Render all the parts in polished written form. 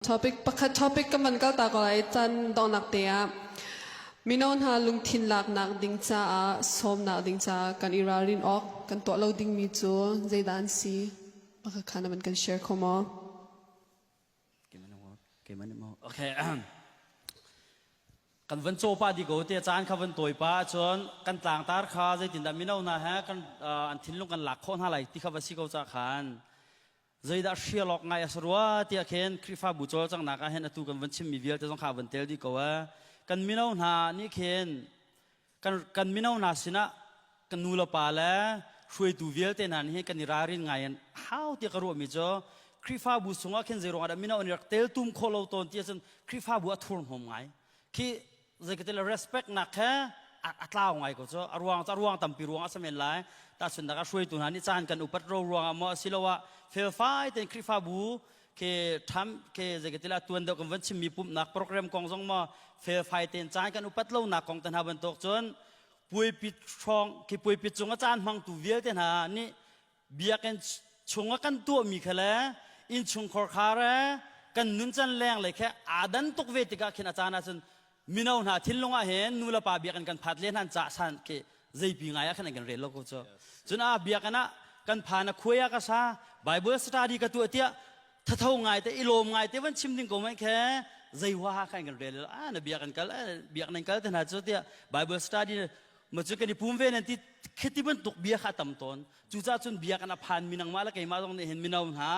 Topic pakhat topic kan van kal ta ko lai caan donghnak te ah mino hna lungthin laknak ding caah sawmnak ding caah kan i ralrin awk kan tuah lo dingmi cu zeidah an si pakhat kha na van kan share kho maw? Okay. Kan van caw pa di ko te caan kha van tawi pa ahcun kan tlangtar kha zeitindah mino hna he kan an thinlung kan lak khawh hna lai ti kha va si ko ca khan zeidah hrial awk ngai a si rua tiah khin Khrihfabu cawlcanghnak ah hin atu kan van chimmi vialte zong kha van tel dih ko e. Kan mino hna nih khin kan, kan mino hna sinah kan nu le pa le hruaitu vialte hna nih kan i ralrin ngai in hau tiah ka ruahmi cu Khrihfabu chungah khin zei ruangah dah mino an rak tel tum khawh lo tawn ti ahcun Khrihfabu a thurhnawm ngai. Khi zeikatile respect nak khe a tlau ngai ko cu a ruang a ruang tampi ruang a si men lai tahchunhnak ah hruaitu hna nih caan kan upat ro ruangah maw asiloah felfai tein Khrihfabu ke tham ke zeikatile tuan deuh kan van chimmi pumhnak program kong zong maw felfai tein caan kan upat lonak kong te hna bantuk cun puaipi hrawng khi puaipi cung a caan hmangtu vialte hna nih biakinn chung ah kan tuahmi kha le innchungkhar khar kan nuncan leng le khe aa dan tuk ve tikah khin a caan ahcun mino hna thinlung ah hin nu le pa biakinn kan phat le hnan cah san khi zeipi ngai ah khan an kan rel lo ko cu cun a biakinn ah kan phan a khuai ah ka sa bible study ka tuah tiah thatho ngai te i lawm ngai te van chim ding ko mai khe zei wa ha khan kan rel a na biakinn kal biakinn kal te hna cu tiah bible study ma cu kan i pum ve nan ti khiti bantuk bia kha tam tawn Cucaah cun bia kan a phanmi nangmah le keimah zong nih hin mino hna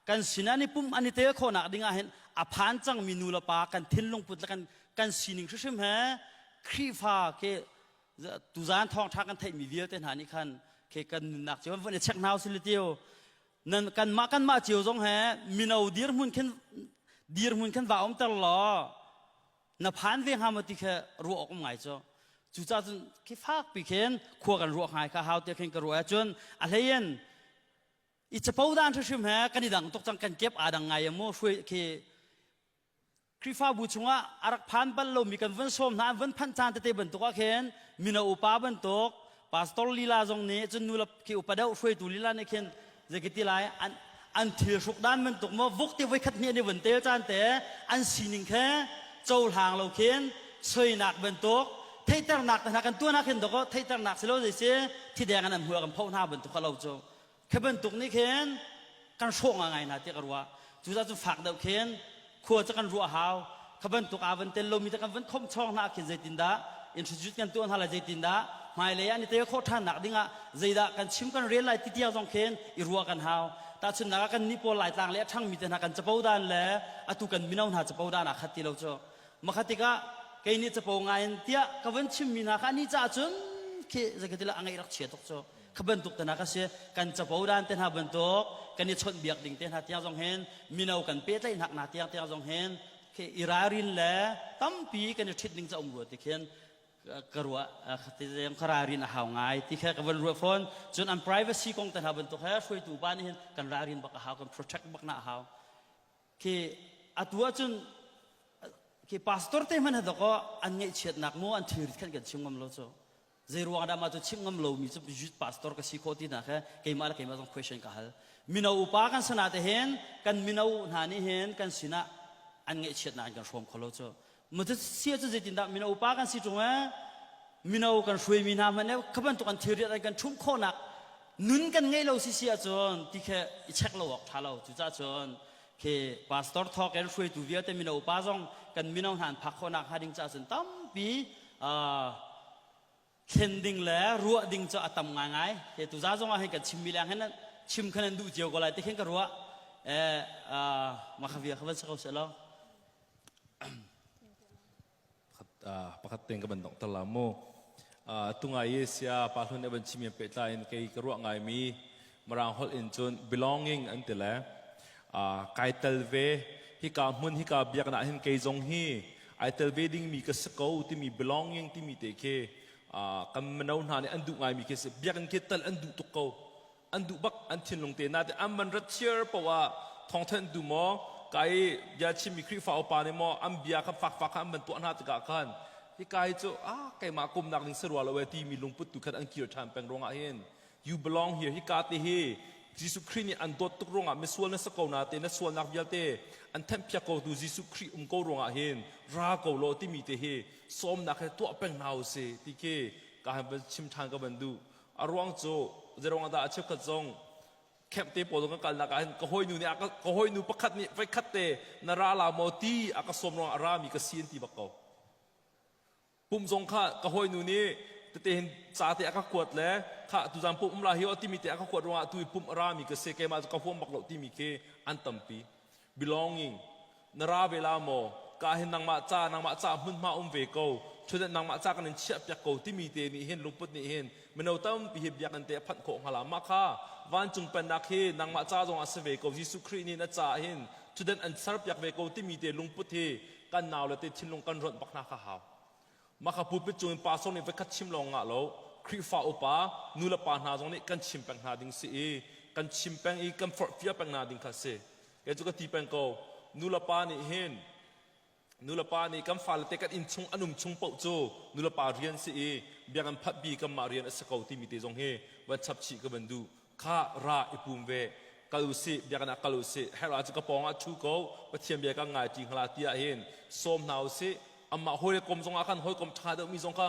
kan sinah ni pum an i tel khawhnak ding ah hin a phan cangmi nu le pa kan thinlung put le kan kan sining hrimhrim he Khrihfa ke tuzaan thawngṭha kan theihmi vialte hna nih khan ke kan nunnak cio van i check hna usih tiu nan kanmah kanmah cio zong he mino dirhmun khin dirhmun khin va umter law na phan ve hnga maw ti kha ruah awk um ngai cu cucaah cun khi fakpi khin khua kan ruah ngai kha hau te khin ka ruah ahcun a hlein i capo dan hrim he kan i dang tuk cang kan kep aa dang ngai mu hruai khi Khrihfabu chungah a rak phan bal lomi kan vun sawm hna an vun phanh caan tete bantuk ah khin mino upa bantuk pastor lila zong nih cun nu khi upa deuh hruaitu lila nih khin zeikiti lai an an thil hruk dan bantuk maw vuk ti voikhat hnih an i vun tel caan te an sining khe cohlang lo khin soinak bantuk theiternak te hna kan tuahnak hin dawkaw theiternak si lo zei si thideng an an hmur kan phoh hna bantuk kha lo cu Khi bantuk nih khin kan hrawh ngai hna tiah ka ruah. Cucaah cu fak deuh khin khua cu kan ruah hau. Kha bantuk aa van tel lomi te kan van khomh chawng hna khin zeitindah introduce kan tuah hna lai zeitindah hmailei ah an i tel khawh ṭhan nak dingah zeidah kan chim kan rel lai ti tiang zong khin i ruah kan hau. Tahchunhnak ah kan nih pawl Laitlang le a ṭhangmi te hna kan capo dan le atu kan mino hna capo dan aa khat ti lo cu. Makhat tikah kei nih capo ngai in tiah ka van chimmi hna kha ani caah cun khi zeikatila a ngaih rak chia tuk cu. Kha bantuk te hna ka si kan capo dan te hna bantuk kan i chawnhbiak ding te hna tiang zong hin mino kan pehtlaihnak hna tiang tiang zong hin khi i ralrin le tampi kan i ṭhit ding ca um rua ti khin ka ruah ti ka ralrin a hau ngai ti kha ka van ruah fawn cun an privacy kong te hna bantuk he hruaitu pa nih hin kan ralrin bak a hau kan protect bak na a hau khi atu ahcun khi pastor te hmanh dawkaw an ngaihchiatnak mu an thilrit khan kan chim ngam lo cu zei ruang dah mah cu chim ngam lomi cu youth pastor ka si khawh ti hna khe keimah le keimah zong question ka hal mino upa kan sana te hin kan mino hna nih hin kan sinah an ngaihchiatnak an kan hrawm kho lo cu mu cu sia cu zeitindah mino upa kan si ṭung e mino kan hruaimi hna hmanh kha bantuk an thilriat an kan ṭhumh khawhnak nun kan ngei lo si si ahcun ti khe i check lo awk ṭha lo cucaah cun khi pastor thawk in hruaitu vialte mino upa zong kan mino hna an phak khawhnak hnga ding caah cun tampi thlen ding le ruah ding cu a tam ngaingai he tu za zong ah hin kan chimmi leng hin chim khan an duh cio ko lai ti khin ka ruah eh ma kha via kha van si ko seh law Pakhat ten ka ban dong tar la mu tungai ye sia pa hlun e ban chimi pe tla in kei ka ruah ngai mi marang holh in cun belonging an ti le kai tel ve hika hmun hika biaknak hin kei zong hi ai tel ve ding mi ka si ko timi belonging timi te khi kan mino hna nih an duh ngai mi khi si biakinn khi tal an duh tuk ko an duh bak an thinlung te na te an man rat chiar poah thawngthan du maw kai bia chimmi Khrihfa upa nih maw an bia kha fak fak kha an van tuah hna tikah khan hika hi cu ah keimah kumnak ding si rua lo e timi lungput tu khan an kir ṭhan peng ruangah hin you belong here hika te hi. Jesuh Khrih nih an dawt tuk ruangah misual na si ko na te na sualnak vialte an thenhpiak ko tu Jesuh Khrih um ko ruangah hin ra ko law timi te hi sawmnak he tuah peng hna u si ti khi ka han van chim ṭhan ka van duh. A ruang cu zeiruang ah dah a cheukhat zong camp te pawl zong kan kalnak ah hin ka hawinu nih ka hawinu pakhat nih voikhat te na ra la maw ti a ka sawm ruangah a rami ka si an ti bak ko. Pum zong kha ka hawinu nih tete hin ca te a ka kuat le kha tuzan pum um la hi o timi te a ka kuat ruangah tu i pum a rami ka si, keimah cu ka huam bak lo timi khi an tampi. Belonging na ra ve la maw, ka hin nangmah ca, nangmah ca hmunhma um ve ko, ṭhutdenh nangmah ca kan in chiah piak ko timi te nih hin lungput nih hin mino tampi hi biakinn te a phanh khawh hnga la. Mah kha vancung pennak hi nangmah ca zong ah si ve ko, Jesuh Khrih nih na ca hin ṭhutdenh an ser piak ve ko timi te lungput hi kan nau le te thinlung kan ronh bak hna kha hau. Mah kha pulpit cung in pastor nih voikhat chim lawng ngah lo, Khrihfa upa nu le pa hna zong nih kan chim peng hna ding si i kan chim peng i kan forhfial peng hna ding kha si. Kei cu ka ti peng ko, nu le pa nih hin nu le pa nih kan fale te kan inn chung an um chung paoh cu nu le pa rian si i biakinn phatbi kanmah rian a si ko timi te zong hi van chap chih ka van duh. Kha ra i pum ve, kal u sih, biakinn ah kal u sih, herh ah cu ka pawng ah ṭhu ko, Pathian bia kan ngai ṭi hngala ti ah hin sawm hna u sih. Amah hawikom zong ah khan hawikom ṭha deuhmi zong kha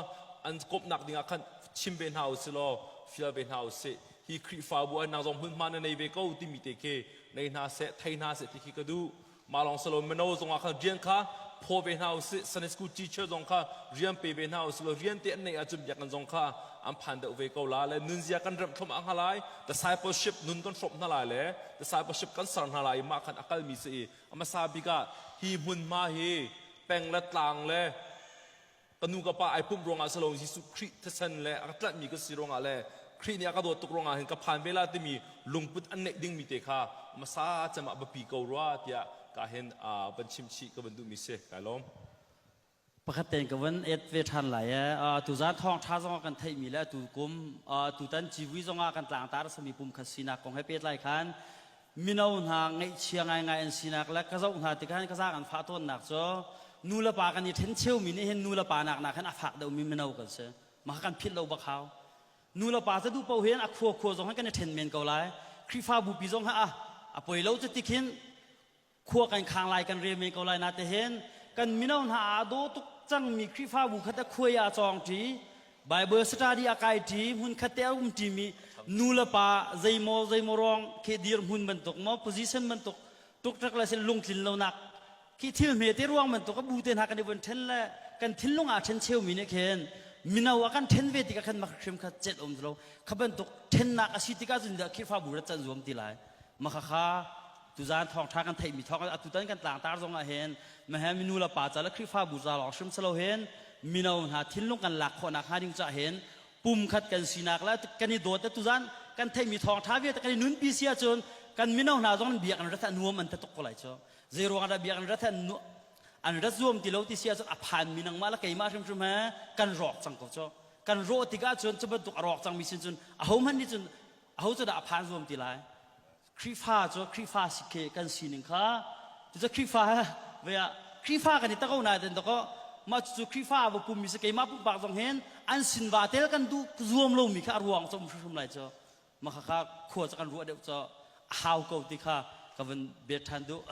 an komhnak ding ah khan chim ve hna u sih law fial ve hna u sih. Hi Khrihfabu ah nang zong hmunhma na nei ve ko timi te khi nei hna seh, thei hna seh ti khi ka duh. Mah lawng si lo, mino zong ah khan rian kha phaw ve hna usih, Sunday school teacher zong kha rian pe ve hna usih law rian te an neih ahcun biakinn zong kha an phan deuh ve ko la le nunzia kan remh thlum ah hnga lai, discipleship nun kan hrawmh hna lai le discipleship kan ser hna lai i mah khan a kalmi si i a hmasa bik ah hi hmunhma hi peng le tlang le Ka nu ka pa ai pumh ruangah si lo, Jesuh Khrih thisen le a ka tlanhmi ka si ruangah le Khrih nih a ka dawt tuk ruangah hin ka phan ve la timi lungput an neih dingmi te kha hmasa cem ah biapi ko rua tiah ka hin van chim chih ka van duhmi si. Kai lawm. Pakhat tein ka van et ve ṭhan lai e. Tuzan thawngṭha zong ah kan theihmi le atu kum tutan civui zong ah kan tlangtar a sami pum khat sinak kong he pehtlai khan mino hna ngaihchia ngaingai an sinak le ka zoh hna tikah hin ka zaang an fah tawnnak cu nu le pa kan i ṭhen cheumi nih hin nu le pa nak nak hin a fak deuhmi mino kan si. Mah kan philh lo bak hau. Nu le pa cu duh paoh hin a khua khua zong hin kan i ṭhen men ko lai. Khrihfabu pi zong ha a poi lo cu tik hin khua kan khang lai, kan rel men ko lai. Nate hin kan mino hna aa daw tuk cangmi Khrihfabu khat a khuai ah cawng ṭi, Bible study a kai ṭi, hmun khat te a um ṭimi nu le pa zeimaw zeimaw ruang khi dirhmun bantuk maw position bantuk tuktak le sin lungtlin lonak khi thil hme te ruang bantuk a bu te hna kan i vun ṭhen le kan thinlung aa ṭhen cheumi nih khin mino a kan ṭhen ve tikah khan mak hrim kha cet um lo kha bantuk ṭhennak a si tikah cun Khrihfabu rat can zuam ti lai. Makhakha tuzan thawngṭha kan theihmi thawng atutan kan tlangtar zong ah hin mahe minu le pa ca le Khrihfabu ca lawng hrim silo hin mino hna thinlung kan lak khawhnak hnga ding cah hin pumkhat kan sinak le kan i dawt. Tuzan kan theihmi thawngṭha vialte kan i nunpi si ahcun kan mino hna zong biak an rat nuam an ta tuk ko lai cu. Zei ruang dah biak an rat an rat zuam ti lo ti si ahcun a phanmi nangmah le keimah hrimhrim he kan rawk cang ko cu. Kan rawh tikah cun cu bantuk a rawk cangmi sin cun ahohmanh nih cun aho cu dah a phan zuam ti lai? Khrihfa cu Khrihfa si khi kan sining kha cucu Khrihfa ve ah Khrihfa kan i ta ko na den dako mah cucu Khrihfa va pummi si. Keimah pumpak zong hin an sin va tel kan duh zuam lomi kha a ruang cu um hrimhrim lai cu. Mah kha khua cu kan ruah deuh cu a hau ko ti kha ka van bet ṭhan duh.